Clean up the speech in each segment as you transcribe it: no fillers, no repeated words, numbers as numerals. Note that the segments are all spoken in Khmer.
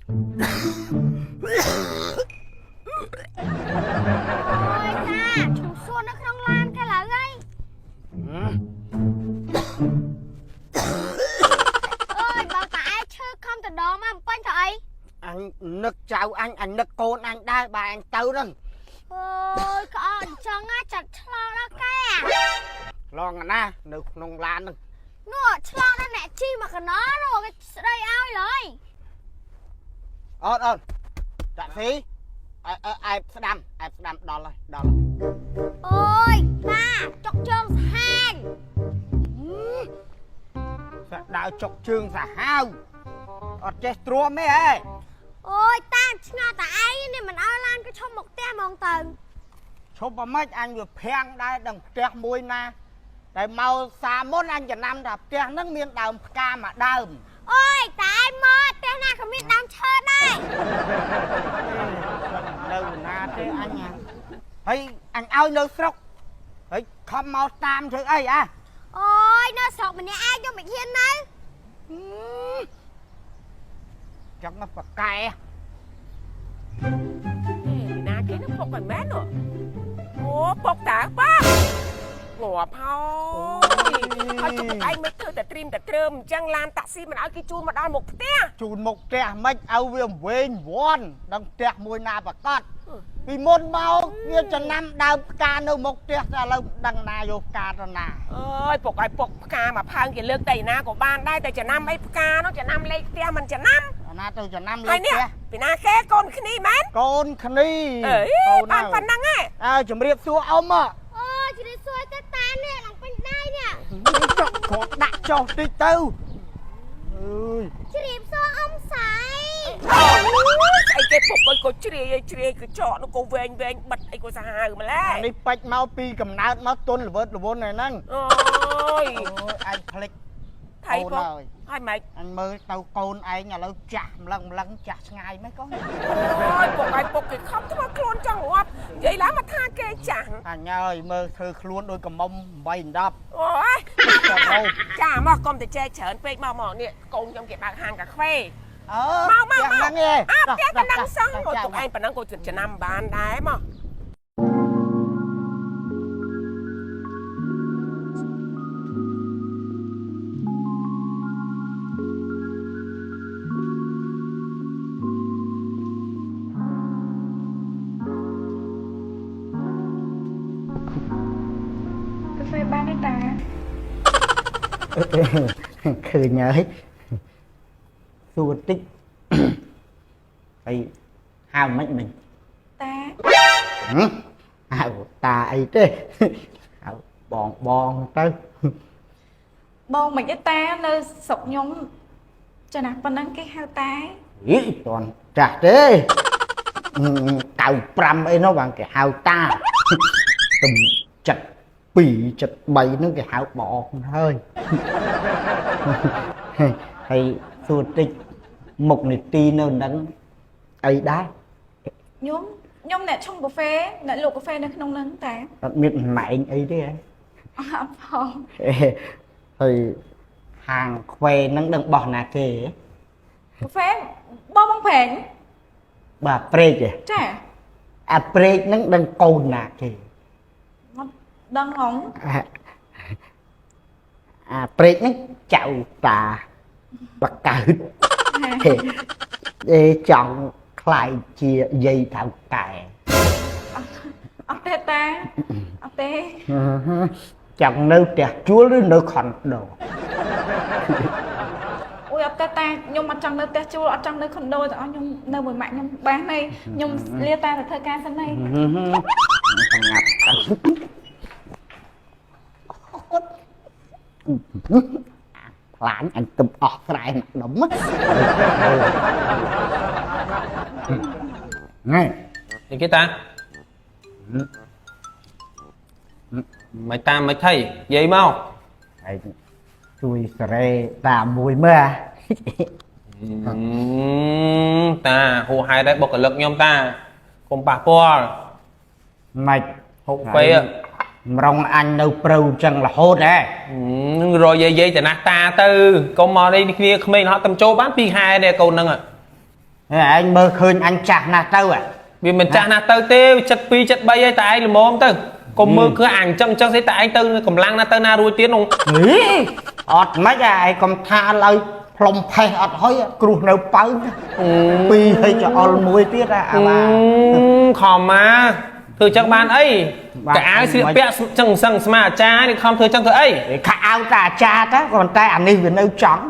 អូយតាឈូសួននៅក្នុងឡានគេឡើយហើយអើយបើតាឯងឈឺខំទៅដមកពេញទៅអី អញនឹកចៅអញអញនឹកកូនអញដែរបើអញទៅហ្នឹង អូយក្អកអញ្ចឹងណាចាត់ឆ្លងដល់គេ ឡងណានៅក្នុងឡានហ្នឹង នោះឆ្លងដល់អ្នកជីមកកណោនោះគេស្ដីឲ្យឡើយ អូនអូនតាក់ស៊ីអែបស្ដាំអែបស្ដាំដល់ហើយដល់ អូយតាចុកជើងសាហាវ សាក់ដើរចុកជើងសាហាវអត់ចេះទ្រាំទេហ៎ អូយតាឆ្ងល់តាឯងនេះមិនឲ្យឡានគេឈប់មកផ្ទះហ្មងទៅ ឈប់ប្រម៉េចអញវាភាំងដែរដឹងផ្ទះមួយណាតែមកសាមុនអញចំណាំថាផ្ទះហ្នឹងមានដើមផ្កាមួយដើម អូយតាឯងមកផ្ទះណាក៏មានដើមឈើដែរ នៅណាទេអញហើយអញឲ្យនៅស្រុកហើយខំមកតាមធ្វើអីអា អូយនៅស្រុកម្នាក់ឯងយកមិនហ៊ាននៅ ចឹងបកែ ណាគេនឹងពុកឲ្យមែនអូពុកតាប៉ាងាប់ហើយហើយជុំឯងមិនធ្វើតែត្រៀមតែត្រឹមអញ្ចឹងឡានតាក់ស៊ីមិនឲ្យគេជូនមកដល់មុខផ្ទះ ជូនមុខផ្ទះមិនឲ្យវាវែងវាន់ដឹងផ្ទះមួយណាប្រកាសពីមុនមកវាចំណាំដើមផ្កានៅមុខផ្ទះតែឥឡូវដឹងណាយកផ្កាទៅណា អើយពុកឲ្យពុកផ្កាមកផើងគេលើកទៅណាក៏បានដែរតែចំណាំអីផ្កានោះចំណាំលេខផ្ទះមិនចំណាំ ណាទៅចំណាំលេ ហើយនេះ ខផ្ទះ ពីណាគេកូនគ្នាមែនក ូនគ្នា អើយបានប៉ុណ្ណឹងហ៎ អើជំរាបសួរអ៊ំ អូយជ្រាបសួរទៅតានេះឡើងពេញដៃនេះ ចុកគ្រាប់ដាក់ចុះតិចទៅអើយ ជ្រាបសួរអ៊ំសៃ ស្អីគេពុកអុយក៏ជ្រាយជ្រាយកញ្ចក់នោះក៏វែងវែងបិទអីក៏សាហាវម្ល៉េះ នេះពេចមកពីកំណើតមកទុនល្វើតល្វន់ហ្នឹង អូយ អញភ្លេច ថៃពុកហើយម៉េច អញមើលទៅកូនឯងឥឡូវចាស់ម្លឹងម្លឹងចាស់ឆ្ងាយម៉េចកូន អូយពុកឲ្យពុកគេខំធ្វើខ្លួនចង់ងាប់និយាយឡើងមកថាគេចាស់ អញអើយមើលធ្វើខ្លួនដូចកំមុំ8 10 អូយចាមកកុំទៅចែកច្រើនពេកមកមកនេះកូនខ្ញុំគេបើកហាងកាហ្វេ អើ មកមកមក ហ្នឹងឯង អាផ្ទះកណ្ដឹងសោះទុកឯងប៉ុណ្ណឹងក៏ចំណាំបានដែរមក កាហ្វេបានទេតា ឃើញហើយសួរតិចហើយហៅមិនមិញ តា ហៅតាអីទេហៅបងបងទៅ បងមិនទេតានៅស្រុកខ្ញុំចំណាស់ប៉ុណ្ណឹងគេហៅតា យីតន់ចាស់ទេ95អីនោះបានគេហៅតាទំ72 73ហ្នឹងគេហៅបងហើយហើយសួរតិចមុខនីតិនៅនឹងអីដែរ ខ្ញុំខ្ញុំអ្នកឆុងកាហ្វេអ្នកលក់កាហ្វេនៅក្នុងហ្នឹងតា អត់មានតំណែងអីទេហ៎ អត់ផង ហើយហាងខ្វេហ្នឹងដឹងបោះណាគេ កាហ្វេបងបងប្រេង បាទព្រែកហ៎ ចា អាព្រែកហ្នឹងដឹងកូនណាគេ អត់ដឹងហង អាព្រែកហ្នឹងចៅតាបកើតអេចង់ខ្លាយជាយាយថៅកែ អត់ទេតាអត់ទេ ចង់នៅផ្ទះជួលឬនៅខុនដូ អូយអត់ទេតាខ្ញុំអត់ចង់នៅផ្ទះជួលអត់ចង់នៅខុនដូទាំងអស់ខ្ញុំនៅមួយម៉ាក់ខ្ញុំបានហើយខ្ញុំលាតាទៅធ្វើការសិនហើយ ងាប់ខ្លាញ់អញទំអស់ស្រែមួយដុំណែ នេះគេតាមិនតាមមិនថៃនិយាយមក ហើយជួយសេរីតាមមួយមើល តាហួហេតុដែរបុគ្គលិកខ្ញុំតាកុំប៉ះពាល់ ម៉េច ហូបពេល ម្រងអញនៅព្រៅចឹងរហូតហ៎ រយយាយយាយតាណាស់តាទៅកុំមកនេះគ្នាក្មេងហត់តំចូលបាន2ខែនេះកូនហ្នឹង ហើយឯងមើលឃើញអញចាស់ណាស់ទៅហ៎ វាមិនចាស់ណាស់ទៅទេ72 73ហើយតែឯងល្មមទៅកុំមើលឃើញអញ្ចឹងអញ្ចឹងស្អីតែឯងទៅកម្លាំងណាស់ទៅណារួចទៀតនោះ ហីអត់មិនឯងកុំថាឡើយផ្លុំផេះអត់ហុយគ្រោះនៅប៉ៅពីរហើយចអុលមួយទៀតអាបា ខំមកធ្វើចឹងបានអី បាន កៅអៅស្លៀកពាក់ចឹងសឹងស្មាអាចារ្យនេះខំធ្វើចឹងធ្វើអី ខៅអៅតាអាចារ្យតាក៏ប៉ុន្តែអានេះវានៅចង់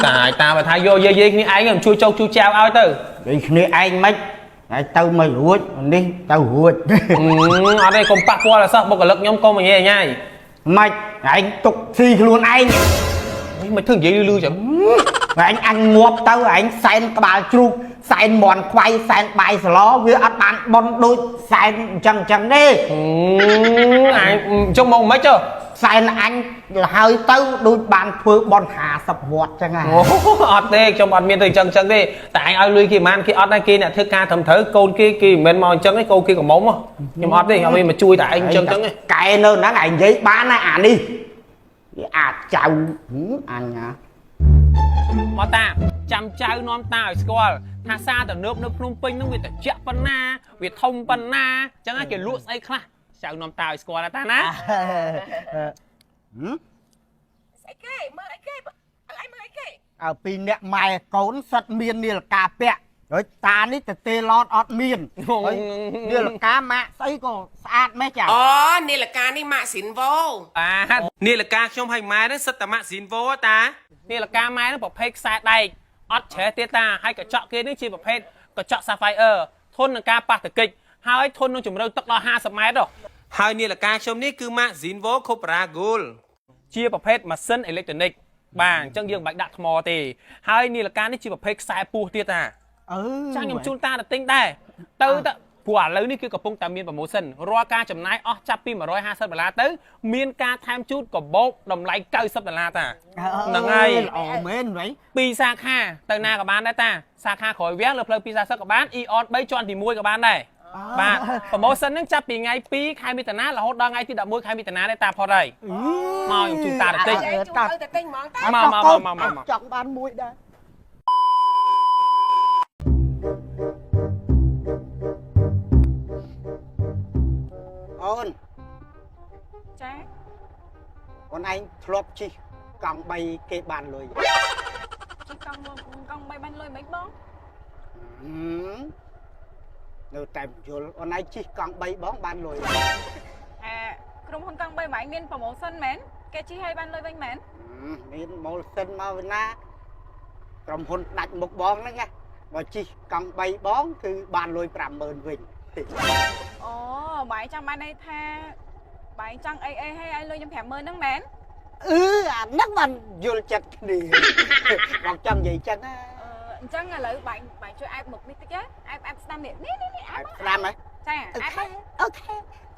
តាយតាមបើថាយកយាយយាយគ្នាឯងជួយចោកជួយចែវឲ្យទៅ និយាយគ្នាឯងមិនហើយទៅមិនរួចនេះទៅរួច អត់ទេកុំប៉ះពាល់អសោះបុគ្គលិកខ្ញុំកុំញ៉ៃញ៉ៃ មិនឯងទុកស៊ីខ្លួនឯង មិនធ្វើនិយាយលឺៗចឹង ឯងអញងាប់ទៅឯងសែនក្បាលជ្រូកសែនមន់ខ្វៃសែនបាយសឡវាអត់បានបន់ដូចសែនអញ្ចឹងអញ្ចឹងទេ អញចុះមកមិនចុះ សែនអញហើយទៅដូចបានធ្វើបន់50វត្តចឹងហ่ะ អូអត់ទេខ្ញុំអត់មានទៅអញ្ចឹងអញ្ចឹងទេតែឯងឲ្យលុយគេប៉ុន្មានគេអត់ដែរគេអ្នកធ្វើការត្រឹមត្រូវកូនគេគេមិនមែនមកអញ្ចឹងទេកូនគេកំមុំខ្ញុំអត់ទេឲ្យវាមកជួយតែឯងអញ្ចឹងអញ្ចឹងទេ កែនៅហ្នឹងឯងនិយាយបានណាអានេះវាអាចចៅអញណា មកតាចាំចៅនាំតាឲ្យស្គាល់ថាសារទំនើបនៅភ្នំពេញហ្នឹងវាត្រជាក់ប៉ុណ្ណាវាធំប៉ុណ្ណាអញ្ចឹងគេលក់ស្អីខ្លះចៅនាំតាឲ្យស្គាល់ណាតាណា ស្អីគេមើលអីគេអីមើលអីគេ អើពីអ្នកម៉ែកូនសិតមាននាឡិកាពាក់ហើយតានេះទៅទេឡតអត់មានហើយនាឡិកាម៉ាក់ស្អីក៏ស្អាតម៉េះចា អូនាឡិកានេះម៉ាក់ស៊ីនវ៉ូ បាទនាឡិកាខ្ញុំឲ្យម៉ែហ្នឹងសិតតែម៉ាក់ស៊ីនវ៉ូតានាឡិកាម៉ែហ្នឹងប្រភេទខ្សែដែកអត់ច្រេះទៀតតាហើយកញ្ចក់គេនេះជាប្រភេទកញ្ចក់ Sapphire ធន់នឹងការប៉ះទង្គិចហើយធន់នឹងជម្រៅទឹកដល់50ម៉ែត្រហើយនាឡិកាខ្ញុំនេះគឺម៉ាក់ Zinvo Cobra Gold ជាប្រភេទម៉ាស៊ីនអេឡិចត្រូនិកបាទអញ្ចឹងយើងមិនបាច់ដាក់ថ្មទេហើយនាឡិកានេះជាប្រភេទខ្សែពោះទៀតតា អឺ ចាខ្ញុំជូនតាទៅទិញដែរទៅទៅព្រោះឥឡូវនេះគឺកំពុងតែមាន promotion រាល់ការចំណាយអស់ចាប់ពី150ដុល្លារទៅមានការថែមជូតកាបូបតម្លៃ90ដុល្លារតាហ្នឹងហើយ ល្អមែនវិញ ពីរសាខាទៅណាក៏បានដែរតាសាខាក្រោយវាំងលើផ្លូវ240ក៏បាន Eon 3ជាន់ទី1ក៏បានដែរបាទ promotion ហ្នឹងចាប់ពីថ្ងៃ2ខែមិថុនារហូតដល់ថ្ងៃទី11ខែមិថុនាដែរតាផុតហើយមកខ្ញុំជូនតាទៅទិញ ជូនទៅតែទិញហ្មងតា មកមកមកមកមក ចង់បានមួយដែរអូន ចា អូនឯងធ្លាប់ជិះកង់3គេបានលុយ ជិះកង់មកកង់បីបានលុយមិនបង ហឹមនៅតែមិនយល់អូនឯងជិះកង់3បងបានលុយ អាក្រុមហ៊ុនកង់បីម៉ែមាន promotion មែនគេជិះឲ្យបានលុយវិញមែន មានម៉ូលសិនមកវិញណាក្រុមហ៊ុនដាច់មុខបងហ្នឹងណាបើជិះកង់3បងគឺបានលុយ50000វិញ អូម៉ែចង់បានន័យថាបែងចង់អីអីឲ្យឲ្យលុយខ្ញុំ50000ហ្នឹងមែន អឺអាហ្នឹងបានយល់ចិត្តគ្នាបងចង់និយាយចឹងណា អឺអញ្ចឹងឥឡូវបែងបែងជួយអែបមុខនេះតិចណាអែបអែបស្ដាំនេះនេះនេះអែ អែ ប បស្ដាំហ៎ ចាអែប OK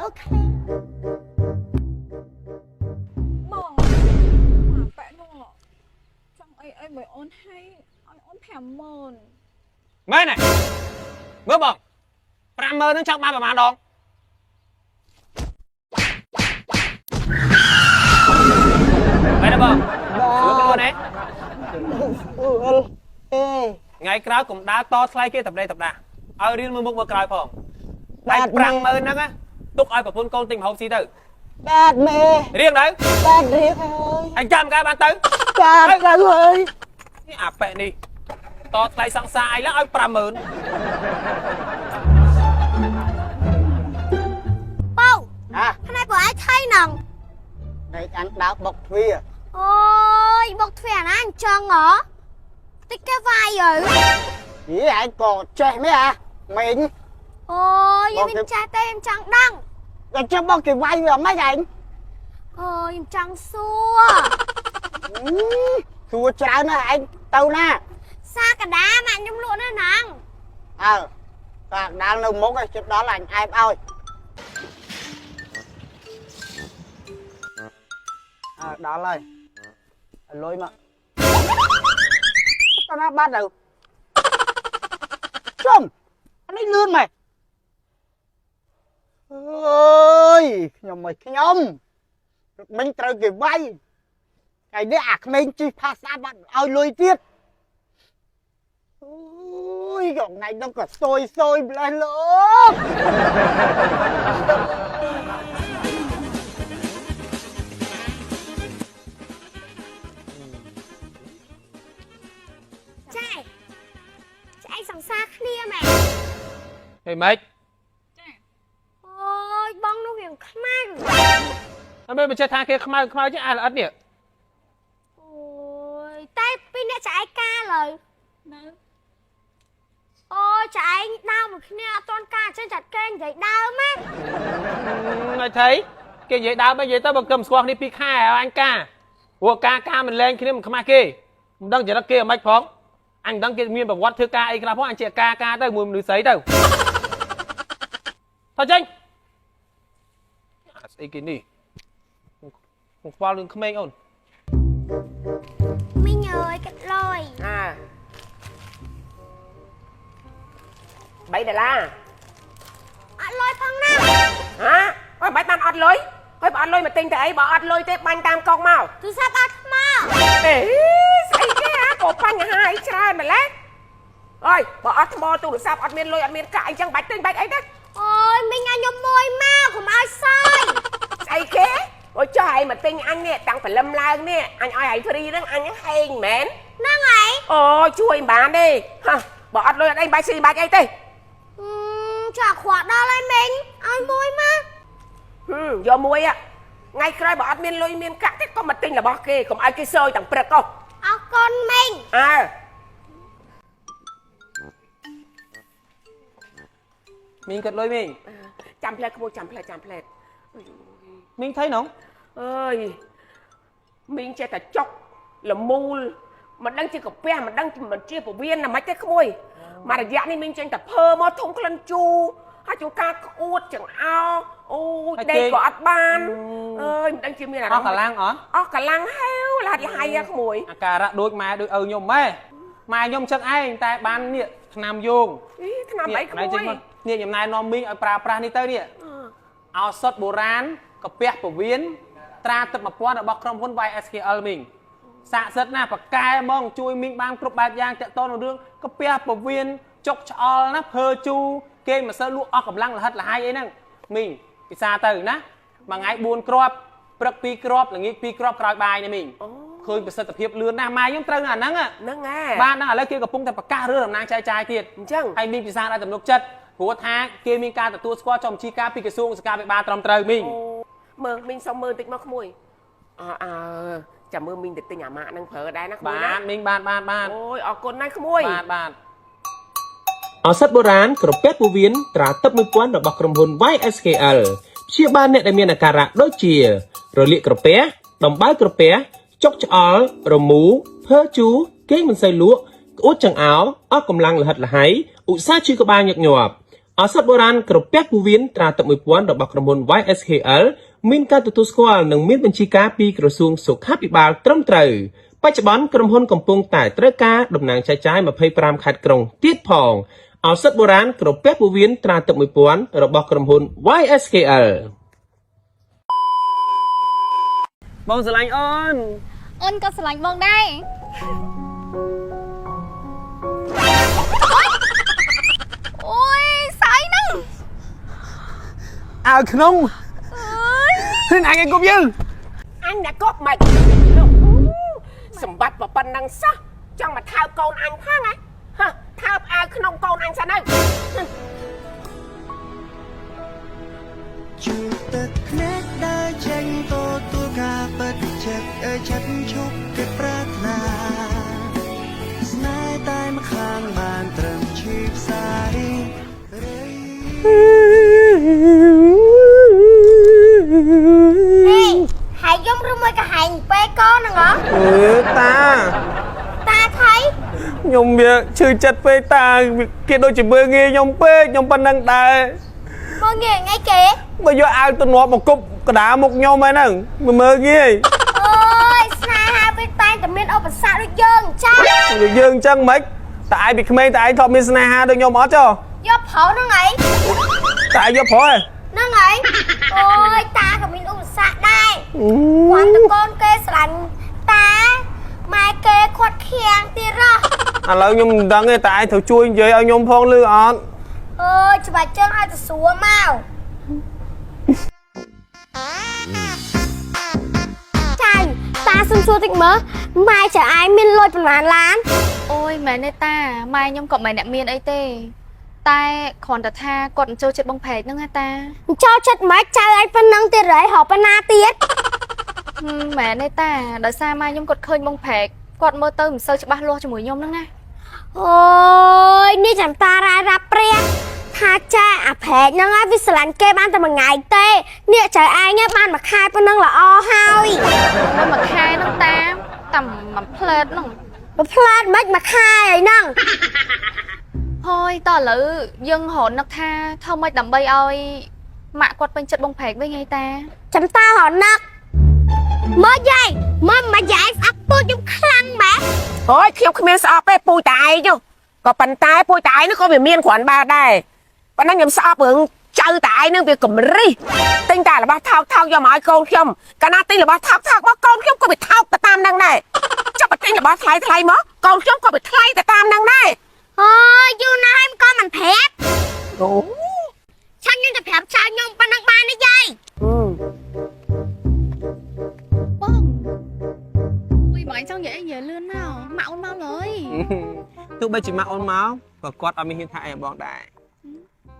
OK បងមកប៉ែនោះចង់អីអីមួយអូនឲ្យឲ្យអូន50000 មែនទេមើលបង50000ហ្នឹងចង់បានប្រហែលដងមែនទេបងស្រួលខ្លួនទេ អឺអេ ថ្ងៃក្រោយកុំដើរតថ្លៃគេតប្តេតប្តាឲ្យរៀនមើលមុខមើលក្រោយផងតែ50000ហ្នឹងណាទុកឲ្យប្រពន្ធកូនទិញម្ហូបស៊ីទៅ បាទមេ រៀងទៅ បាទរៀងហើយ អញចាំកាយបានទៅ បាទទៅហើយ នេះអាប៉ែនេះតថ្លៃសង្សារអីឡើងឲ្យ50000 ពៅ អា ផ្នែកពួកឯងថៃហ្នឹង នេះអញដើរបុកទ្វារ អូយបុកទ្វារអាណាអញ្ចឹងហ៎តិចគេវាយទៅ យីឯងក៏ចេះមែនអាមេង អូយខ្ញុំមិនចេះទេខ្ញុំចង់ដឹង ដល់ចេះបុកគេវាយវាមិនឯង អូយខ្ញុំចង់សួរ សួរច្រើនណាស់ឯងទៅណា សាកដាម៉ាក់ខ្ញុំលក់នៅហ្នឹង អើតាដាល់នៅមុខឯងជិតដល់អញអែបឲ្យអើដល់ហើយលុយមកតើណាបាត់ទៅជុំអានេះលឿនម៉េចអើយខ្ញុំមកខ្ញុំមិញត្រូវគេវាយថ្ងៃនេះអាក្មេងជិះផាសាបាត់ឲ្យលុយទៀត អូយក៏ថ្ងៃនោះក៏សួយសួយម្លេះលោក ចែចែសង្សារគ្នាមែន ហេម៉េច ចា អូយបងនោះរៀងខ្មៅ អត់មែនបញ្ចេះថាគេខ្មៅខ្មៅជាងអាល្អិតនេះ អូយតែពីរអ្នកចែឯការឡើយ នៅ អូយចែឯងដើរមួយគ្នាអត់ទាន់ការអញ្ចឹងចាត់គេនិយាយដើមណា អត់ថៃគេនិយាយដើមអីនិយាយទៅបើគឹមស្គាល់គ្នាពីរខែឲ្យអញការព្រោះការការមិនលែងគ្នាមិនខ្មាស់គេមិនដឹងចរិតគេអ្មេចផងអញមិនដឹងគេមានប្រវត្តិធ្វើការអីខ្លះផងអញជាការការទៅមួយមនុស្សស្រីទៅថយចេញអាស្អីគេនេះខ្ញុំខ្វល់រឿងក្មេងអូន មីងអើយកាត់លុយ អើ3ដុល្លារ អត់លុយផងណា ហ៎អើយមិនបានអត់លុយហើយបើអត់លុយមកទិញតែអីបើអត់លុយទេបាញ់តាមកុងមក ទូរស័ព្ទអត់ថ្ម អេស្អីគេហ่าក៏បញ្ហាអីច្រើនម្ល៉េះអើយបើអត់ថ្មទូរស័ព្ទអត់មានលុយអត់មានកាក់អីចឹងបាច់ទិញបាច់អីទេ អូយមីងឲ្យខ្ញុំមួយមកកុំឲ្យសើយ ស្អីគេអូយចុះឯងមកទិញអញនេះតាំងព្រលឹមឡើងនេះអញឲ្យឯង free ហ្នឹងអញហ្នឹងហេងមែន ហ្នឹងហើយ អូយជួយមិនបានទេហ่ะបើអត់លុយអត់អីបាច់ស៊ីបាច់អីទេ អឺចាក់ខ្វក់ដល់ហើយមីងឲ្យមួយមក ហឹមយកមួយอ่ะថ្ងៃក្រោយបើអត់មានលុយមានកាក់ទេកុំមកទិញរបស់គេកុំឲ្យគេសើយតាំងព្រឹកហ៎ អរគុណមីង អើ មីងគិតលុយមីង ចាំផ្លែក្មួយចាំផ្លែចាំផ្លែ មីងថៃនង អើយមីងចេះតែចុកលមូលមិនដឹងជាកាពះមិនដឹងមិនជាពវៀនណាមិនទេក្មួយមករយៈនេះមីងចេញតែភើមកធំក្លិនជូរហើយជួនកាលក្អួតចង្អោអូយដេកក៏អត់បានអើយមិនដឹងជាមានអារ អស់ ម្មណ៍ កម្លាំងអត់ អស់កម្លាំងហេវឡាត់លហើយក្មួយ អាការៈដូចម៉ែដូចឪខ្ញុំម៉ែម៉ែខ្ញុំចឹងឯងតែបាននេះឆ្នាំយោង អីឆ្នាំអីក្មួយ នេះនេះខ្ញុំណែនាំមីងឲ្យប្រើប្រាស់នេះទៅនេះឱសថបុរាណកាពះពវៀនត្រាទឹក1000របស់ក្រុមហ៊ុន YSKL មីងស័ក្តិសិទ្ធិណាស់ប៉កែហ្មងជួយមីងបានគ្រប់បែបយ៉ាងតាក់ទងនឹងរឿងកាពះពវៀនចុកឆ្អល់ណាភើជូគេមិនសូវលក់អស់កម្លាំងលហិតលហើយអីហ្នឹងមីងពិសាទៅណាមួយថ្ងៃ4គ្រាប់ព្រឹក2គ្រាប់ល្ងាច2គ្រាប់ក្រោយបាយនេះមីងឃើញប្រសិទ្ធភាពលឿនណាស់ម៉ែខ្ញុំត្រូវអាហ្នឹង ហ្នឹងហ៎ បាទហ្នឹងឥឡូវគេកំពុងតែប្រកាសរឿងតំណាងចែកចាយទៀត អញ្ចឹង ហើយមីងពិសាឲ្យទំនុកចិត្តព្រោះថាគេមានការទទួលស្គាល់ចុះបញ្ជីការពីក្រសួងសុខាភិបាលត្រឹមត្រូវមីង មើលមីងសុំមើលតិចមកក្មួយអើអើចាំមើលមីងទៅទិញអាម៉ាក់ហ្នឹងប្រើដែរណាក្មួយ បា ណា ទមីងបាទបាទបាទ អូយអរគុណណាស់ក្មួយ បាទបាទ ឱសថបុរាណក្រពះពោះវៀនត្រាទឹក1000របស់ក្រុមហ៊ុន YSKL ព្យាបាលអ្នកដែលមានអាការៈដូចជា រលាកក្រពះដំបៅក្រពះចុកឆ្អល់រមូរភើជូរគេងមិនសូវលក់ក្អួតចង្អោរអស់កម្លាំងលហិតលហៃឧស្សាហ៍ឈឺក្បាលញឹកញាប់ឱសថបុរាណក្រពះពោះវៀនត្រាទឹក1000របស់ក្រុមហ៊ុន YSKL មានការទទួលស្គាល់និងមានបញ្ជីការពីក្រសួងសុខាភិបាលត្រឹមត្រូវបច្ចុប្បន្នក្រុមហ៊ុនកំពុងតែត្រូវការតំណាងចែកចាយ25ខេត្តក្រុងទៀតផងឱសថបុរាណក្រពះពោះវៀនត្រាទឹក1000របស់ក្រុមហ៊ុន YSKL បងស្រឡាញ់អូន អូនក៏ស្រឡាញ់បងដែរអូយស្អីហ្នឹង អើក្នុង អើយ នេះអញឯងគប់យើង អញអ្នកកប់មិនសម្បត្តិប៉ុណ្ណឹងសោះចង់មកថើបកូនអញផងហ៎ហ៎ថើបអាវក្នុងកូនអញសិនហើយ ជួបទឹកភ្នែកដើរចេញទទួលការពិតចិត្តអើយចិត្តឈប់គេប្រាថ្នាស្នេហ៍តែម្ខាងបានត្រឹមឈឺផ្សាយរៃ ហេហើយយំឬមួយក៏ហែងពេលកូនហ្នឹងហ៎ អឺតា តាថៃ ខ្ញុំវាឈឺចិត្តពេកតាគេដូចជាមើលងាយខ្ញុំពេកខ្ញុំប៉ុណ្ណឹងដែរ មកងាយថ្ងៃគេ បើយកអាវទំនាប់មកគប់កដាមុខខ្ញុំហ្នឹងមើលងាយ អូយស្នេហាវាតែងតែមានឧបសគ្គដូចយើងអញ្ចឹង យើងអញ្ចឹងហ្មងតែឯងពីក្មេងតែឯងធ្លាប់មានស្នេហាដូចខ្ញុំអត់ចុះ យកប្រុសហ្នឹងឯង តែឯងយកប្រុសហ៎ ហ្នឹងហើយអូយតាក៏មានឧបសគ្គដែរគាត់តកូនគេស្រឡាញ់តាម៉ែគេខាត់ខៀងទៀតហ៎ ឥឡូវខ្ញុំមិនដឹងទេតែឯងត្រូវជួយនិយាយឲ្យខ្ញុំផងលឺអត់ អើយច្បាច់ជើងឲ្យទៅស្រួលមកចៅតាសុំសួរតិចមើលម៉ែចៅឯងមានលុយប្រហែលឡាន អូយមែនទេតាម៉ែខ្ញុំក៏មិនអ្នកមានអីទេ តែគ្រាន់តែថាគាត់មិនចូលចិត្តបងប្រែកហ្នឹងណាតា ចូលចិត្តមិនចៅឯងប៉ុណ្ណឹងទៀតរៃរកប៉ុណ្ណាទៀត មែនទេតាដោយសារម៉ែខ្ញុំគាត់ឃើញបងប្រែកគាត់មើលទៅមិនសូវច្បាស់លាស់ជាមួយខ្ញុំហ្នឹងណា អូយនេះចាំតារាយរាប់ព្រះថាចាអាប្រែកហ្នឹងហើយវាស្រឡាញ់គេបានតែមួយថ្ងៃទេនេះចៅឯងបានមួយខែប៉ុណ្ណឹងល្អហើយ នៅមួយខែហ្នឹងតាតាមមួយផ្លែតហ្នឹង មួយផ្លែតមិនមួយខែអីហ្នឹង ហើយតឥឡូវយើងរត់នឹកថាធ្វើម៉េចដើម្បីឲ្យម៉ាក់គាត់ពេញចិត្តបងប្រែកវិញហីតា ចាំតារត់នឹកមើលយាយមើលមកយាយស្អប់ពូជខ្ញុំខ្លាំងម៉េះ អូយខ្ញុំគ្មានស្អប់ទេពូតាឯងនោះក៏ប៉ុន្តែពូតាឯងនោះក៏វាមានគ្រាន់បើដែរប៉ុន្តែខ្ញុំស្អប់រឿងចៅតាឯងនឹងវាកំរិះទិញតែរបស់ថោកថោកយកមកឲ្យកូនខ្ញុំកាលណាទិញរបស់ថោកថោកមកកូនខ្ញុំក៏វាថោកទៅតាមនឹងដែរចុះបើទិញរបស់ថ្លៃថ្លៃមកកូនខ្ញុំក៏វាថ្លៃទៅតាមនឹងដែរ អូយយូរណាស់ហើយមិនក៏មិនប្រាប់ អូ ឆាន់ខ្ញុំទៅប្រាប់ចៅខ្ញុំប៉ុណ្ណឹងបានទេយាយ បងអុយបងឯងចង់និយាយអីនិយាយលឿនមកម៉ាក់អូនមកលើយ ទោះបីជាម៉ាក់អូនមកក៏គាត់អត់មានហ៊ានថាអីឲ្យបងដែរ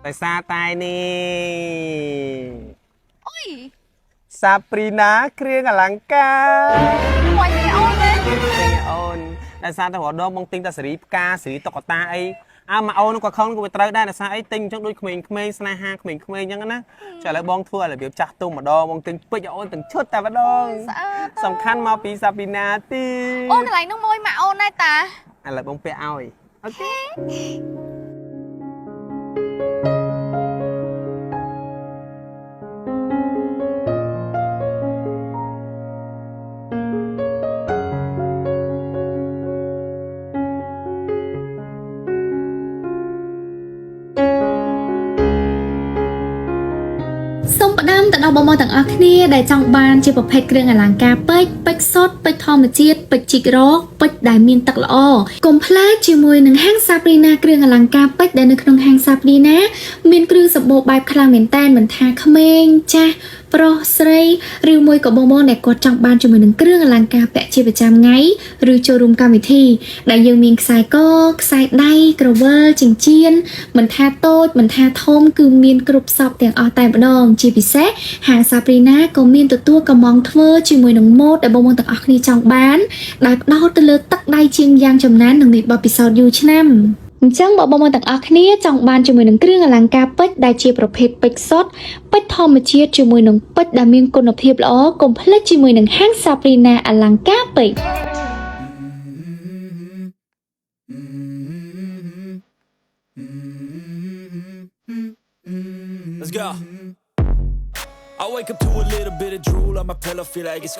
តែសារតែនេះ អុយ សាព្រីណាគ្រឿងអលង្ការ មួយនេះអូនទេ អូនដោយសារតែរដងបងទិញតែសេរីផ្កាសេរីតុក្កតាអីអើម៉ាអូនក៏ខំក៏វាត្រូវដែរដោយសារអីទិញអញ្ចឹងដូចក្មេងៗស្នេហាក្មេងៗអញ្ចឹងណាចាឥឡូវបងធ្វើឲ្យរបៀបចាស់ទុំម្ដងបងទិញពេជ្រឲ្យអូនទាំងឈុតតែម្ដង ស្អាត សំខាន់មកពីសាពីណាទី អូនកន្លែងហ្នឹងមួយម៉ាក់អូនដែរតា ឥឡូវបងពាក់ឲ្យអូខេ សូមផ្ដាំទៅដល់បងប្អូនទាំងអស់គ្នាដែលចង់បានជាប្រភេទគ្រឿងអលង្ការពេជ្រពេជ្រសុទ្ធពេជ្រធម្មជាតិពេជ្រជីករកពេជ្រដែលមានទឹកល្អកុំភ្លេចជាមួយនឹងហាងសាព្រីណាគ្រឿងអលង្ការពេជ្រដែលនៅក្នុងហាងសាព្រីណាមានគ្រឿងសម្បូរបែបខ្លាំងមែនតែនមិនថាក្មេងចាស់ប្រុសស្រីឬមួយក៏បងប្អូនដែលគាត់ចង់បានជាមួយនឹងគ្រឿងអលង្ការពាក់ជាប្រចាំថ្ងៃឬចូលរួមកម្មវិធីដែលយើងមានខ្សែកខ្សែដៃក្រវិលចិញ្ចៀនមិនថាតូចមិនថាធំគឺមានគ្រប់សពទាំងអស់តែម្ដងជាពិសេសហាងសាព្រីណាក៏មានទទួលកម្មងធ្វើជាមួយនឹងម៉ូដដែលបងប្អូនទាំងអស់គ្នាចង់បានដោយផ្ដោតទៅលើទឹកដៃជាងយ៉ាងចំណាននិងមានបទពិសោធន៍យូរឆ្នាំអញ្ចឹងបើបងប្អូនទាំងអស់គ្នាចង់បានជាមួយនឹងគ្រឿងអលង្ការពេជ្រដែលជាប្រភេទពេជ្រសុទ្ធពេជ្រធម្មជាតិជាមួយនឹងពេជ្រដែលមានគុណភាពល្អកុំភ្លេចជាមួយនឹងហាងសាព្រីណាអលង្ការពេជ្រ Let's go. I wake up to a little bit of drool on my pillow, feel like it's gonna